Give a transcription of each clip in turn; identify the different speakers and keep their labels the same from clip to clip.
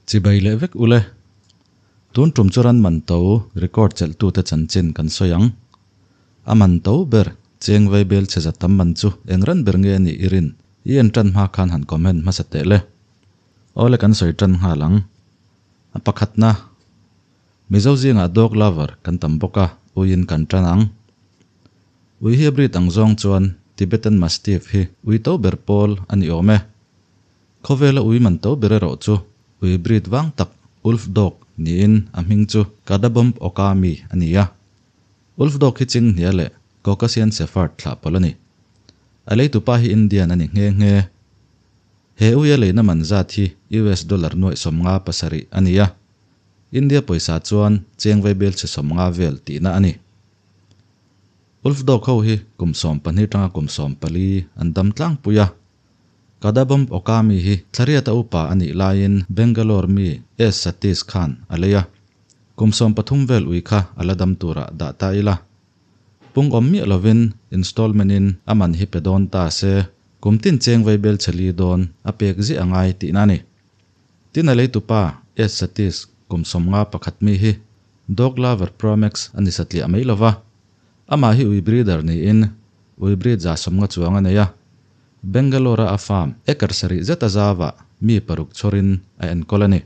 Speaker 1: Chibai leh vek ule. Tun tum chu ran man to record chelhtute chanchin kan sawi ang. A man to ber cheng vai bel che za tam man chu eng ran ber nge anih i rin i en tan hma khan han comment hmasa teh le. Awle kan sawi tan nghal ang. A pakhatna, Mizo zingah dog lover kan tam bawk a, uiin kan tan ang. Ui hi a breed ang zawng chuan Tibetan Mastiff hi ui to ber pawl a ni awm e. Khawvela ui man to ber erawh chu ui breed vang tak Wolf Dog niin a hming chu Kadabomb Okami a ni a. Wolf Dog hi Chinghnia leh Caucasian Shepherd thlah pawlh a ni. A leitupa hi Indian a ni nghe nghe. He ui a leina man zat hi US dollar nuaih 57 a ni a. India pawisa chuan cheng vaibel chhe 50 vel tihna a ni. Wolf Dog ho hi kum 12 tanga kum 14 an dam tlangpui a. Kadabomb Okami hi Thlariata upa a nih laiin Bangalore mi S Satish khan a lei a. Kum 13 vel ui kha a la dam turah dah ta ila. Pung awm miah lovin installment in a man hi pe dawn ta se, kum tin cheng vaibel chhe li dawn a pek ziah a ngai tihna a ni. Tin a leitupa S Satish kum 51 mi hi Dog Lover Promax a ni satliah mai lova. Amah hi ui breeder niin ui breed 150 chuang a nei a. Bangalore-a a farm acre sarih zet a zauah mi paruk chhawrin a enkawl a ni.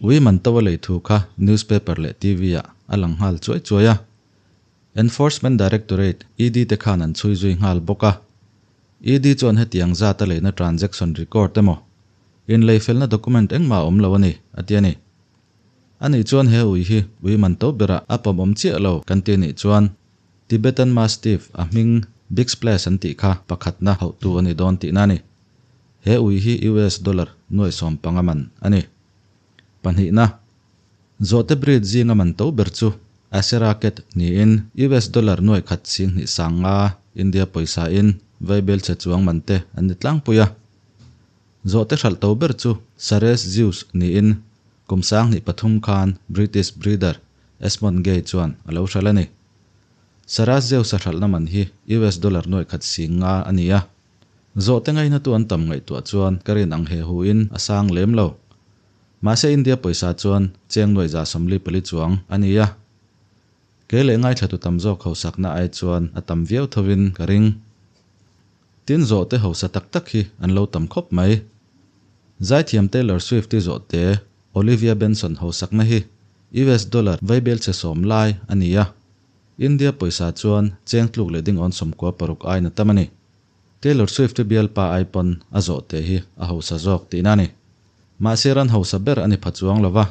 Speaker 1: Ui man to a lei thu kha newspaper leh TV-ah a lang nghal chuai chuai a. Enforcement Directorate, ED, te khan an chhui zui nghal bawk a. ED chuan hetiang zat a leina transaction record emaw, inleifelna document engmah a awm lo a ni, a ti a ni. Anih chuan he ui hi ui man to berah a pawm awm chiah lo kan ti anih chuan Tibetan Mastiff a hming Big Splash an tih kha pakhatna hauhtu a ni dawn tihna a ni. He ui hi US dollar nuaih 15 man a ni. Pahnihna, Zawhte breed zinga man to ber chu Asera Cat niin US dollar nuaih khat sing hnih sang nga India pawisa in vaibel chhe chuang man te an ni tlangpui a. Zawhte hralh to ber chu Sares Zeus niin kum 2003 khan British breeder Esmond Gay chuan a lo hralh a ni. Saras Zeus a hralhna man hi US dollar nuaih khat sing nga a ni a. Zawhte ngaihna tu an tam ngaihtuah chuan ka rin ang he hu in a sang lem lo. Mahse India pawisa chuan cheng nuaih 44 chuang a ni a. Kei leh ngaithlatu tam zawk hosakna ai chuan a tam viau thovin ka ring. Tin zawhte hosa tak tak hi an lo tam khawp mai. Zaithiam Taylor Swift i zawhte Olivia Benson hosakna hi US dollar vaibel chhe 10 lai a ni a. India pawisa chuan cheng tluk leh ding awn 96 aiin a tam a ni. Taylor Swift i bialpa ai pawn a zawhte hi a hosa zawk tihna a ni. Mahse ran hosa ber a ni pha chuang lova.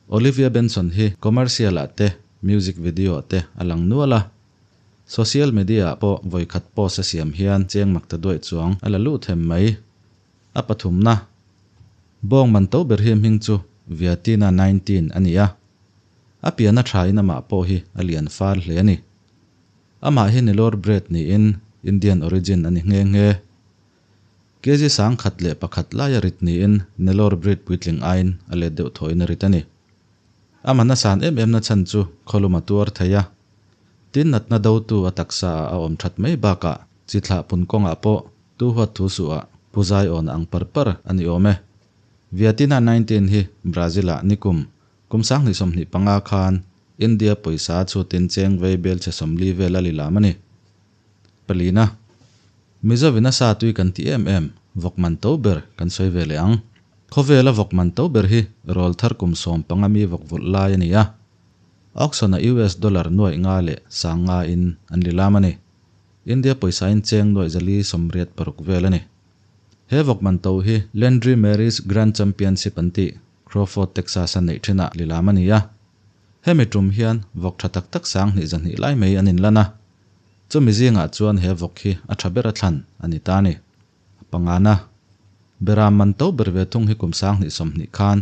Speaker 1: Olivia Benson hi commercial ah te, music video ah te a lang nual a. Social media ah pawh vawi khat post a siam hian cheng mak ta duaih chuang a la lut hem mai. A pathumna, bawng man to ber hi hming chu Viatina 19 a ni a. A pian a tha in amah pawh hi a lian fal hle a ni. Amah hi Nellore bred niin Indian origin a ni nghe nghe. Kg 101 laia rit niin Nellore breed puitling aiin a let deuh thawiin a rit a ni. A man a san em em na chhan chu khawlum a tuar thei a. Tin natna dotu a taksa ah a awm that mai bakah chi thlah pun kawngah pawh tu huat thu suh ah pu zai awn ang par par a ni awm e. Viatina 19 hi Brazil ah nikum kum 2025 khan India pawisa chutin cheng vei bel chhe 40 vel a lilam a ni. Palina, Mizovin a sa tui kan ti em em, vawk man to ber kan sawi ve leh ang. Khawvela vawk man to ber hi rawl thar kum 15 mi vawk vulh lai a ni a. Auction a US dollar nuaih nga leh sang nga in an lilam a ni. India pawisa in cheng nuaih 486 vel a ni. He vawk man to hi Landry Mary's Grand Championship an tih Crawford, Texas a neih thinah lilam a ni a. Hemi tum hian vawk tha tak tak 2,200 lai mai an inlan a. Chumi zingah chuan he vawk hi a tha ber a thlan a ni ta a ni. Pangana, Beram man to ber ve thung hi kum 2020 khan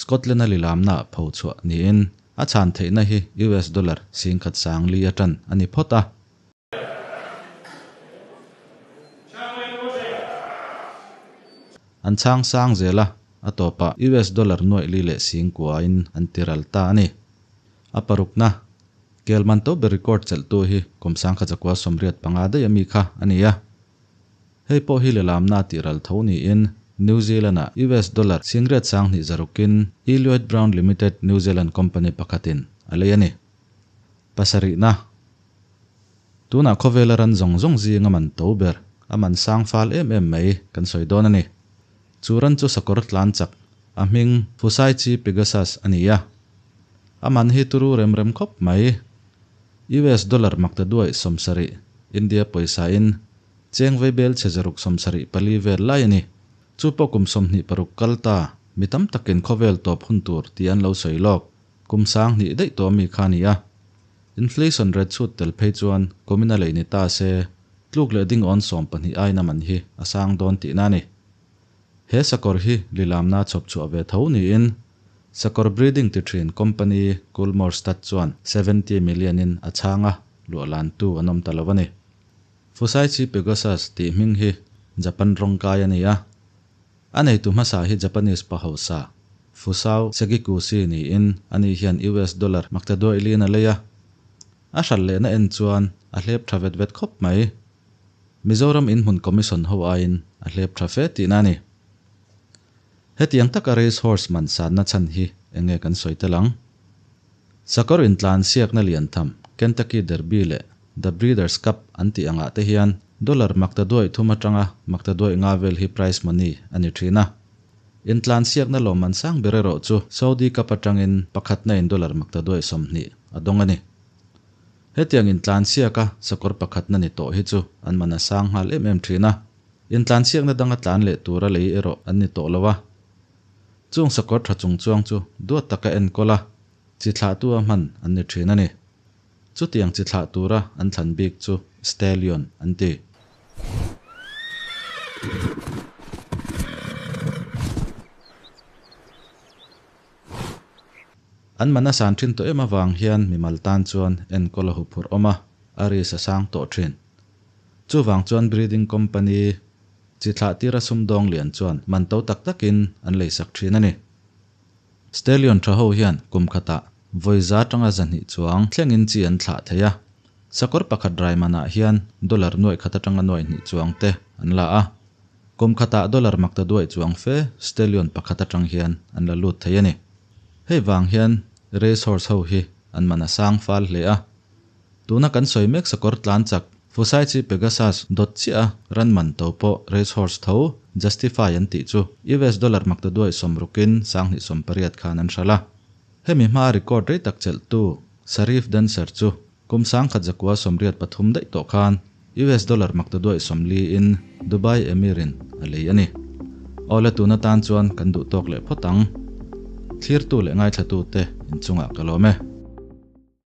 Speaker 1: Scotland a lilamna ah pho chhuah niin a chhan theihna hi US dollar 10,004 a tan a ni phawt a. An chhang sang zel a, a tawpah US dollar nuaih li leh sing kuain an tiral ta a ni. A parukna, Kel man to ber record chelhtu hi kum 1985 daih ami kha a ni a. Hei pawh hi lilamna a tihral tho niin New Zealand-ah US dollar singriat 2000 zarukin Elliot Brown Limited New Zealand company pakhatin a lei a ni. Pasarihna. Tunah khawvela ran zawng zawng zinga man to ber, a man sang fal em em mai kan sawi dawn a ni. Chu ran chu sakawr tlan chak, a hming Fusaichi Pegasus a ni a. A man hi turu rem rem khawp mai. US dollar maktaduai 70, India pawisa in cheng vaibel chhe 674 vel lai a ni. Chu pawh kum 26 kal ta, mi tam takin khawvel tawp hun tur tih an lo sawi lawk. Kum 2000 daih tawh mi kha a ni a. Inflation rate chhut tel phei chuan kumin a lei ni ta se, tluk leh ding awn 12 aina man hi a sang dawn tihna a ni. He sakawr hi lilamna chhawp chhuah ve tho niin sakawr breeding ti thin company Coolmore Stud chuan 70 million in a chhang a, luahlantu an awm ta lo a ni. Fusaichi Pegasus tih hming hi Japan rawngkai a ni a. A neitu hmasa hi Japanese pa hausa Fusao Sekiguchi niin ani hian US dollar maktaduai lian a lei a. A hralh lehna en chuan a hlep tha vet vet khawp mai. Mizoram inhmun commission ho aiin a hlep tha fe tihna a ni. Hetiang taka race horse man sanna chhan hi eng nge kan sawi tel ang? Sakawr intlan siakna lian tham Kentucky Derby leh The Breeders Cup an tih angah te hian dollar maktaduai thum atanga maktaduai nga vel hi prize money a ni thin a. Intlan siakna lawmman sang ber erawh chu Saudi Cup atangin pakhatna in dollar maktaduai 20 a dawng a ni. Hetiang intlan siaka sakawr pakhatna ni tawh hi chu an man a sang nghal em em thin a. Intlan siakna danga tlan leh tura lei erawh an ni tawh lo a. Chung sakawr tha chung chuang chu duat taka enkawl a, chi thlahtu a hman an ni thin a ni. Chutiang chi thlah tura an thlan bik chu stallion an ti. An man a san thin tawh em avang hian mimal tan chuan enkawl a huphurh awm a, a risk a sang tawh thin. Chuvang chuan breeding company chi thlah tira sumdawng lian chuan man to tak takin an leisak thin a ni. Stallion tha ho hian kum khatah vawi za atanga 200 chuang thlengin chi an thlah thei a. Sakawr pakhat rai manah hian dollar nuaih khat atanga nuaih hnih chuang te an la a. Kum khatah dollar maktaduaih chuang fe stallion pakhat atang hian an la lut thei a ni. Hei vang hian race horse ho hi an man a sang fal hle a. Tuna kan sawi mek sakawr tlan chak Fusaichi Pegasus dawt chiah a ran man to pawh race horse tho Justify an tih chu US dollar maktaduaih 60in 2080 khan an hralh a. Hemi hma record rei tak chelhtu Sharif Dancer chu kum 1983 daih tawh khan US dollar maktaduaih 40 in Dubai Emir in a lei a ni. Awle tun atan chuan kan duh tawk leh phawt ang. Thlirtu leh ngaithlatute inchungah ka lawm e.